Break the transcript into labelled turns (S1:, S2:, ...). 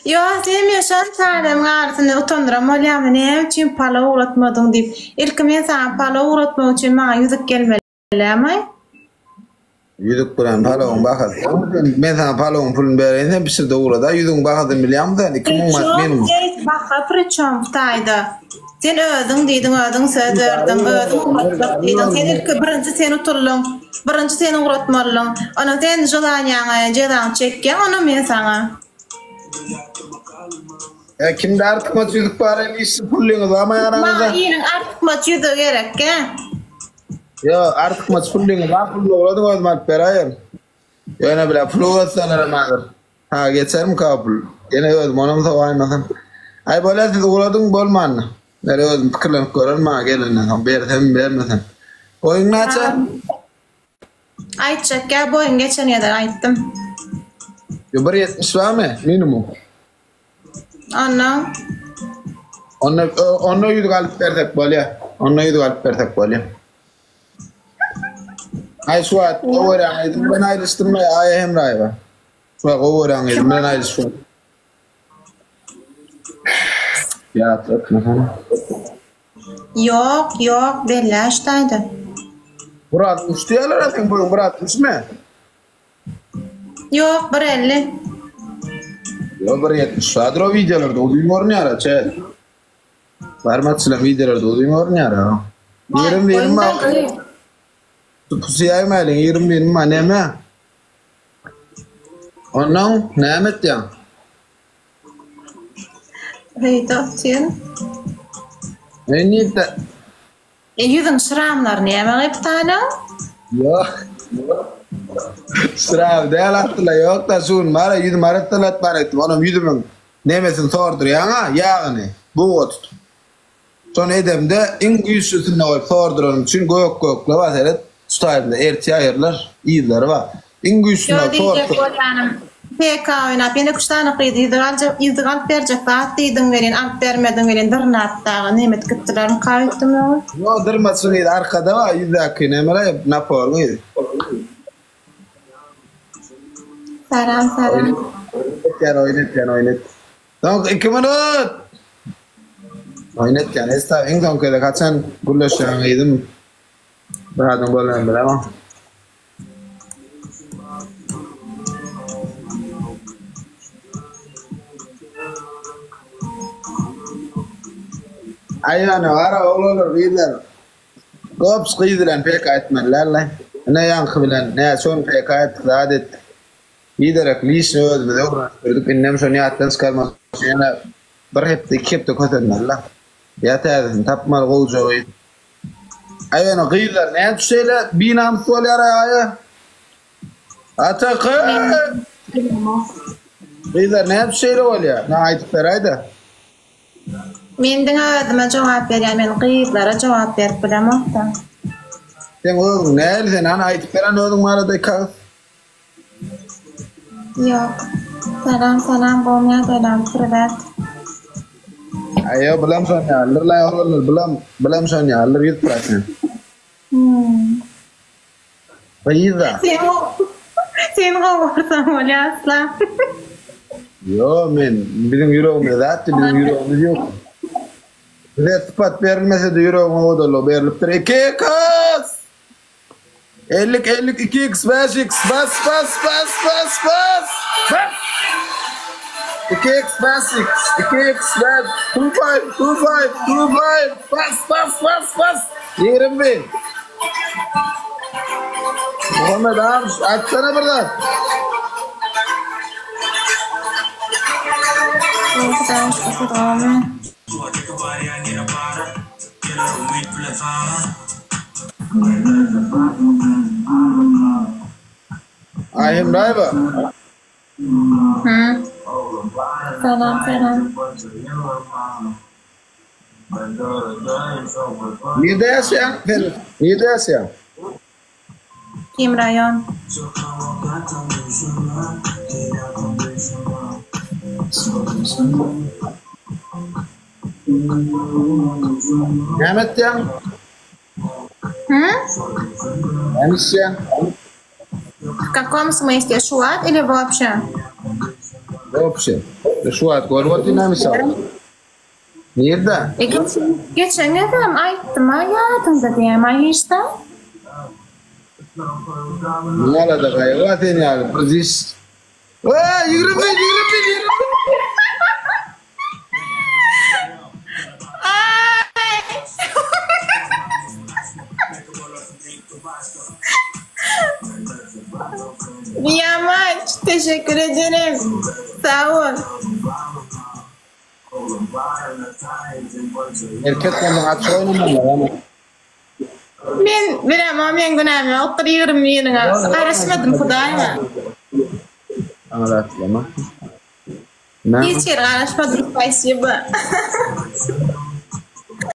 S1: Ýok, sen men şonça adamyň arasynda utandyran bolýarmy, näme üçin palaw ugratmadyň diýip. Ilki men saňa palaw ugratmak üçin maňa ýüzük gelmeli dälmi?
S2: Ýüzük bilen palawyň bahasy deňmi sen? Men saňa palawyň puluny bereýin, sen bişir-de ugrad-a. Ýüzügiň bahasyny bilýäňmi sen? 2000 manat minimum.
S1: Priçom baha priçom bu taýda? Sen özüň diýdiň, özüň söz berdiň, özüň ugratjak diýdiň. Sen ilki birinji sen utuldyň. Birinji sen ugratmalydyň. Ondan sen želaniýaňy, jezaňy çekýäň, ondan men saňa.
S2: E kimde artykmaç ýüzük bar el işçi pullyňyz barmy ýanyňyzda?
S1: Maňa iliň artykmaç ýüzügi gerekkä.
S2: Ýo artykmaç pullyňyz bar pul ugradyň özüm alyp beräýerin. Ýöne bile pul ugratsalar hem agyr. Ha geçermika o pul? Ýene özüm onam sowaýmasam. Aý bolýa siz ugradyň bolmanda. Men özüm pikirlenip görerin maňa gelenden soň bersem bermesem. Boýuň näçe?
S1: Aýtjak ýa boýuň geçen gezek aýtdym.
S2: Ýo 1.70 barmy minimum?
S1: Onda.
S2: Onda onda ýüzük alyp bersek bolýa. Onda ýüzük alyp bersek bolýa. Aý şu wagt gowy görýän gyzym bilen aýrylyşdym Aýa Hemraýewa. Şu wagt gowy görýän gyzym bilen aýrylyşdym. Ýatlatmasana.
S1: Ýok, ýok, belläşdaýda.
S2: Bir 60 diýýärler-ä seň boýuň bir 60 mi?
S1: Ýok, bir 50.
S2: Ýok, bir 70 bardyr o wideolarda uzyn görünýär-ä, çet. Barmakçylaň wideolarda uzyn görünýär-ä. 21 mi? Pusuýaýmaýlyň, 21 mi neme? Onnoň näme etýäň?
S1: Öýde otyryn.
S2: Men nirde?
S1: E ýüzüň şramlary näme gyp tanyň?
S2: Ýok. Şram däl aslynda ýok-da şu gün bar-a ýüzümi arassalatman etdim. Onam ýüzümiň nemesini sordurýaň-a, ýagyny buga tutup. Şony edemde iň güýçlüsinde goýup sorduranym üçin gök-gökle bar seret, şu taýynda erti aýrylar, yzlary bar. Iň güýçlüsinde
S1: Ýo diýjek
S2: sordurýan.
S1: bolýanym PK oýnap ýene üç sany gyzy ýüzük aljak ýüzük alyp berjek zat diýdiň welin alyp bermediň welin dyrnap dagy nemet gitdilermika öýtdüm öňe.
S2: Ýo dyrmaçy gyz arkada bar ýüzdäki nemele naporyň yzy.
S1: Salam salam.
S2: Oýun etýän oýun etýän oýun et. Soňky iki minut! Oýun etýän Esta iň soňky gezek haçan gürleşýän gyzym bir adyň bolanyny bilemok. Aý ýöne gara oglanlar gyzlar Gops gyz bilen PK etmeli däl-le. Ine ýaňky bilen näçe gün PK etdik zat etdik. Biderek lişni özümize öwrenişdirdik indem şony ýatdan çykarmak üçin ýene bir hepde iki hepde kösenmeli-la. Ýa täzesini tapmaly gowja gyz. Aý ýöne gyzlar näme üçin şeýle binamys bolýar-aý aýa? Ataky! Gyzlar näme üçin şeýle bolýar? Maňa aýdyp beräýdä.
S1: Men diňe özüme jogap berýän men gyzlara jogap berip bilemokda.
S2: Seň özüň nähili sen hany aýdyp ber hany özüň barada iki agyz.
S1: Ýok. Salam salam gowmy ýagdaýlaryň priwet.
S2: Aý ýok bulam şon ýalydyr laý oglanlar bulam bulam şon ýalydyr 100%.
S1: Hmm.
S2: Gyza.
S1: Sen sen gowy bolsaň bolýa asla.
S2: Ýok men biziň ýüregimiz zatdy biziň ýüregimiz ýok. Bize sypat berilmesede ýüregiň owadanlygy berlipdir. Iki gyz. Ellik ellik iki x bäş x bas bas bas bas bas bas iki x bäş x iki x bäş two five two five two five bas bas bas bas 20 Muhammed agam aýtsana bir zat.
S1: Hudaýa şükür gowmy.
S2: Aý Hemraýewa.
S1: Hı. Salam salam.
S2: Nirde ýaşaýaň sen? Nirde ýaşaýaň?
S1: Kim raýon?
S2: Näme etýäň?
S1: Hı?
S2: Näme işleýäň?
S1: W kakom smysle şu wagt ili woobşe?
S2: Woobşe. Şu wagt görüp otyryn näme Nirde?
S1: E, geçen gezegem aýtdym-a ýadyňda diýýän-a hiç-de.
S2: Niýe alada gaýgy bar sen ýaly bir iş. Eee 21 21 21.
S1: Yamaç teşekkür ederim. Sag bol.
S2: Erkek bolsaň açyk oýnamaly ýa.
S1: Men bilemok meň günäm ýokdur ýigrimi biriňe garaşmadym hudaýyma.
S2: Saňa zat diýemok.
S1: Hiç ýere garaşmadym spasiba.